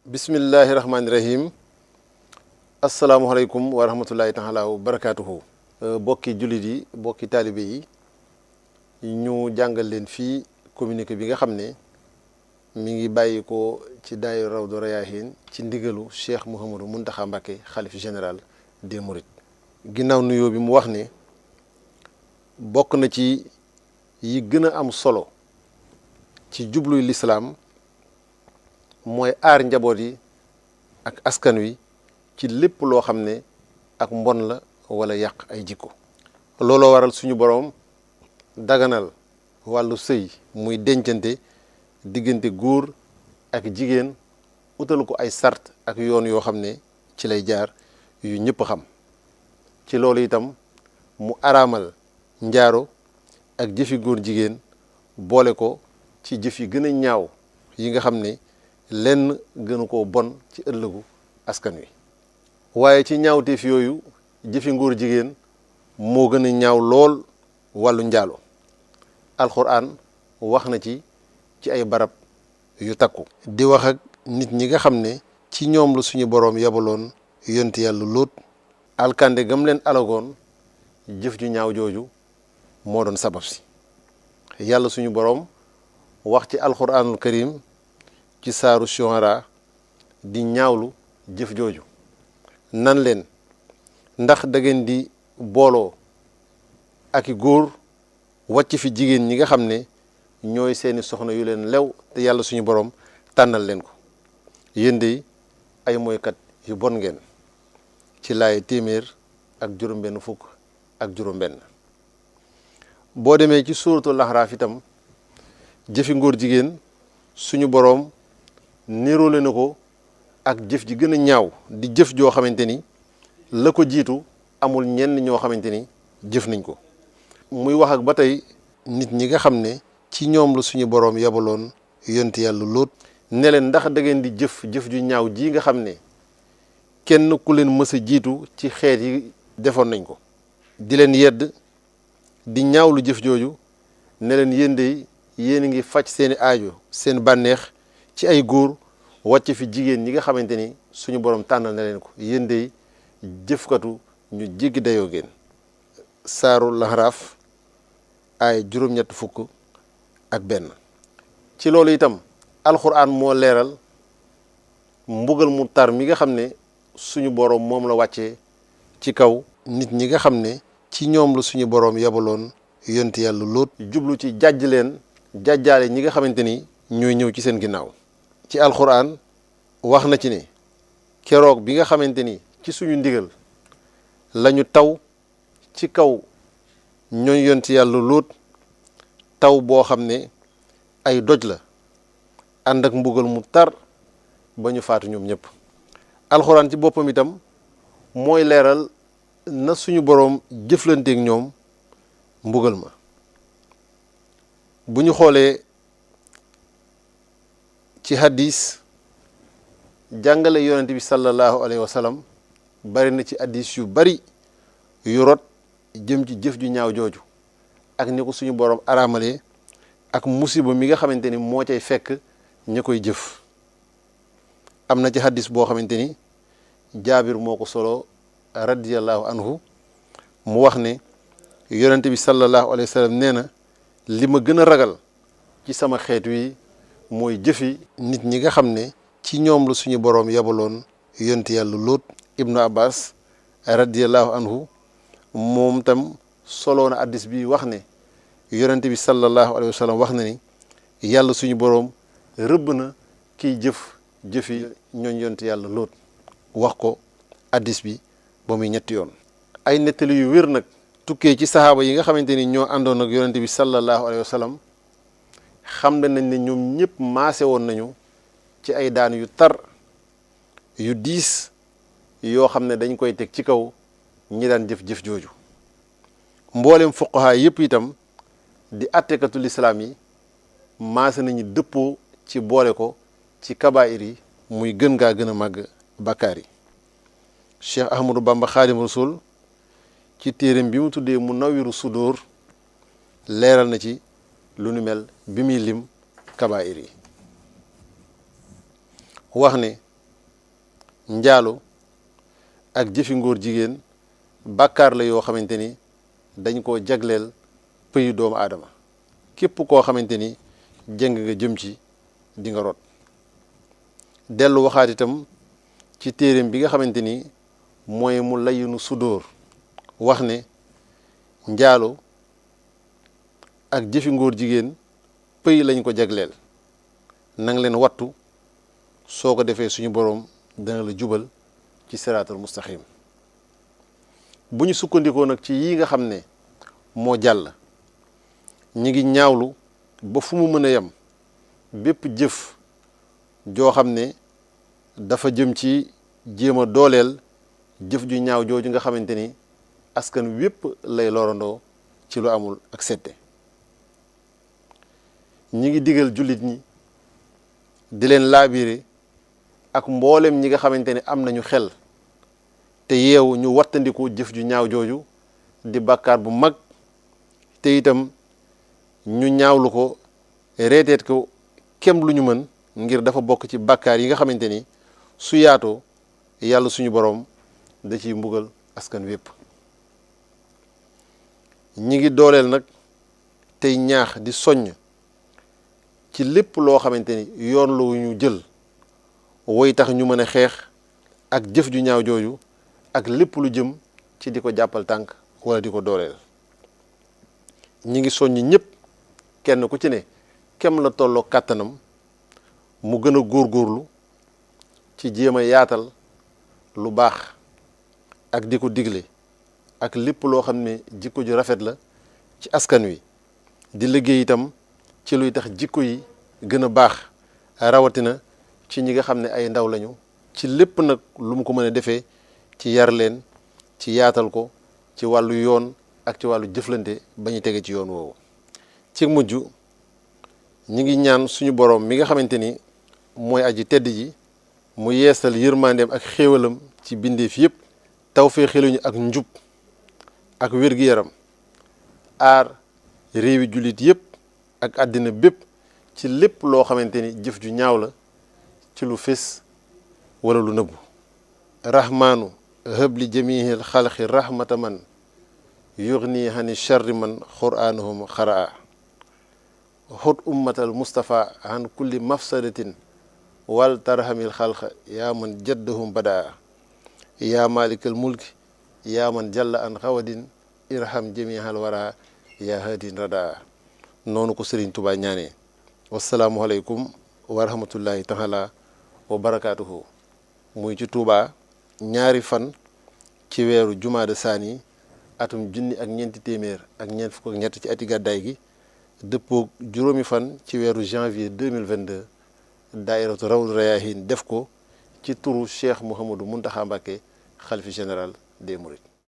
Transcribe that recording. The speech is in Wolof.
bismillahi rahmaani rahim asalaamualeykum wa rahmatullahi taala wa barakaatuhu. bokki jullit yi bokki taalibe yi ñu jàngal leen fii communiqué bi nga xam ne mi ngi bàyyi ko ci daayira Rawdu Rayaahiin ci ndigalu Cheikh Mouhamadou Mountakha Mbacké xalif général des Mourides. ginnaaw nuyoo bi mu wax ne bokk na ci yi gën a am solo ci jubluy lislaam mooy aar njaboot yi ak askan wi ci lépp loo xam ne ak mbon la wala yàq ay jikko. looloo waral suñu boroom daganal wàllu sëy muy dencante diggante góor ak jigéen utal ko ay sart ak yoon yoo xam ne ci lay jaar yu ñëpp xam. ci loolu itam mu araamal njaaro ak jëfi góor jigéen boole ko ci jëf yi gën a ñaaw yi nga xam ne lenn gënu koo bon ci ëllëgu askan wi. waaye ci ñaawteef yooyu jëfi ngóor jigéen moo gën a ñaaw lool wàllu njaalo. alxuraan wax na ci ay barab yu takku. di wax ak nit ñi nga xam ne ci ñoom la suñu boroom yabaloon yonti yàlla Lóot. alkande gam leen alagoon jëf ju ñaaw jooju moo doon sabab si. yàlla suñu boroom wax ci alxuraanul karim ci saaru Shu'ara di ñaawlu jëf jooju nan leen ndax da ngeen di booloo ak i góor wàcc fi jigéen ñi nga xam ne ñooy seeni soxna yu leen lew te yàlla suñu boroom tànnal leen ko yéen de ay moykat yu bon ngeen. ci laay téeméer ak juróom-benn fukk ak juróom-benn. boo demee ci suuratul Ahraaf itam jëfi ngóor jigéen suñu boroom niroole na ko ak jëf ji gën a ñaaw di jëf joo xamante ni la ko jiitu amul ñenn ñoo xamante ni jëf nañ ko. muy wax ak ba tey nit ñi nga xam ne ci ñoom la suñu boroom yabaloon yonti yàlla Lóot ne leen ndax da ngeen di jëf ju ñaaw ji nga xam ne kenn ku leen mës a jiitu ci xeet yi defoon nañ ko. di leen yedd di ñaawlu jëf jooju ne leen yéen de yéen a ngi faj seeni aajo seen bànneex ci ay góor wàcc fi jigéen ñi nga xamante ni suñu borom tànnal na leen ko yéen de jëfkatu ñu jéggi dayoo ngeen. saaru Lahraaf ay juróom-ñett fukk ak benn. ci loolu itam alxuraan moo leeral mbugal mu tar mi nga xam ne suñu boroom moom la wàccee ci kaw nit ñi nga xam ne ci ñoom la suñu boroom yabaloon yonti yàlla Lóot jublu ci jàjj leen jàjjaale ñi nga xamante ni ñooy ñëw ci seen ginnaaw. ci alxuraan wax na ci ne keroog bi nga xamante ni ci suñu ndigal lañu taw ci kaw ñooñ yonti yàlla Lóot taw boo xam ne ay doj la ànd ak mbugal mu tar ba ñu faatu ñoom ñëpp. alxuraan ci boppam itam mooy leeral na suñu boroom jëflanteek ñoom mbugal ma. bu ñu xoolee ci hadis jàngale yonent bi sallallahu alayhi wa sallam bari na ci hadis yu bari yu rot jëm ci jëf ju ñaaw jooju ak ni ko suñu boroom araamalee ak musiba mi nga xamante ni moo cay fekk ña koy jëf. am na ci hadis boo xamante ni jaabir moo ko solo radiyallahu anhu mu wax ne yonent bi sallallahu alayhi wa sallam nee na li ma gën a ragal ci sama xeet wi mooy jëfi nit ñi nga xam ne ci ñoom la suñu boroom yabaloon yonti yàlla Lóot. ibnu abbas radiyallahu anhu moom tam solo na hadis bi wax ne yonent bi sallallahu alayhi wa sallam wax na ni yàlla suñu boroom rëbb na kiy jëfi ñooñ yonti yàlla Lóot wax ko hadis bi ba muy ñetti yoon. ay nettali yu wér nag tukkee ci saxaaba yi nga xamante ni ñoo àndoon ak yonent bi sallallahu alayhi wa sallam xam nañ ne ñoom ñëpp maase woon nañu ci ay daan yu tar yu diis yoo xam ne dañ koy teg ci kaw ñi daan jëf jooju. mboolem fuqaha yëpp itam di attekatu lislaam yi maase nañu dëppoo ci boole ko ci kabaayir yi muy gën gaa gën a màgg bakkaar yi. Cheikh Ahmadou Bamba Xaadim Rasul ci téereem bi mu tuddee Munawwiru Sudóor leeral na ci lu nu mel bi muy lim kabaayir yi. wax ne njaalo ak jëfi ngóor jigéen bàkkaar la yoo xamante ni dañ koo jagleel pëyu doomu aadama képp koo xamante ni jëng nga jëm ci di nga rot. dellu waxaat itam ci téeréem bi nga xamante ni mooy mu layinu sudóor wax ne njaalo ak jëfi ngóor jigéen pëy lañ ko jagleel nang leen wattu soo ko defee suñu boroom dana la jubal ci siraatal mustaqim. bu ñu sukkandikoo nag ci yi nga xam ne moo jàll ñi ngi ñaawlu ba fu mu mën a yem bépp jëf joo xam ne dafa jëm ci jéem a dooleel jëf ju ñaaw jooju nga xamante ni askan wépp lay lorandoo ci lu amul ak sette. ñi ngi digal jullit ñi di leen laabiire ak mboolem ñi nga xamante ni am nañu xel te yeewu ñu wattandiku jëf ju ñaaw jooju di bàkkaar bu mag te itam ñu ñaawlu ko reeteet ko kem lu ñu mën ngir dafa bokk ci bàkkaar yi nga xamante ni su yaatoo yàlla suñu boroom da ciy mbugal askan wépp. ñi ngi dooleel nag tey ñaax di soññ ci lépp loo xamante ni yoon lu ñu jël woy tax ñu mën a xeex ak jëf ju ñaaw jooju ak lépp lu jëm ci di ko jàppal tànk wala di ko dooleel. ñi ngi soññ ñëpp kenn ku ci ne kem la tolloo kàttanam mu gën a góorgóorlu ci jéem a yaatal lu baax ak di ko digle ak lépp loo xam ne jikko ju rafet la ci askan wi di liggéey itam ci luy tax jikko yi gën a baax rawatina ci ñi nga xam ne ay ndaw lañu ci lépp nag lu mu ko mën a defee ci yar leen ci yaatal ko ci wàllu yoon ak ci wàllu jëflante ba ñu tege ci yoon woowu. ci mujj ñi ngi ñaan suñu boroom mi nga xamante ni mooy aji tedd ji mu yeesal yërmandeem ak xéewalam ci bindeef yépp tawfeexaluñu ak njub ak wér-gi-yaram aar réewi jullit yépp ak àddina bépp ci lépp loo xamante ni jëf ju ñaaw la ci lu fés wala lu nëbbu. rahmaanu hëbli jamihil xalqi rahmata man yughni hani sharri man qur'anuhum xaraa xut ummatal mustafa an kulli mafsadatin wal tarhamil xalqa yaa man jaddahum badaa yaa malikal mulki yaa man jalla an xawadin irham jamihal wara yaa hadin radaa. noonu ko Sëriñ Tuubaa ñaanee. wasalaamu aleykum wa rahmatullahi taala wa barakaatuhu. muy ci Tuubaa ñaari fan ci weeru jumaada saani atum junni ak ñeenti téeméer ak ñeent fukk ak ñett ci ati gàddaay gi dëppoog juróomi fan ci weeru janvier 2022 daairatu rawdu rayaahin def ko ci turu Cheikh Mouhamadou Mountakha Mbacké xalifa général des mourides.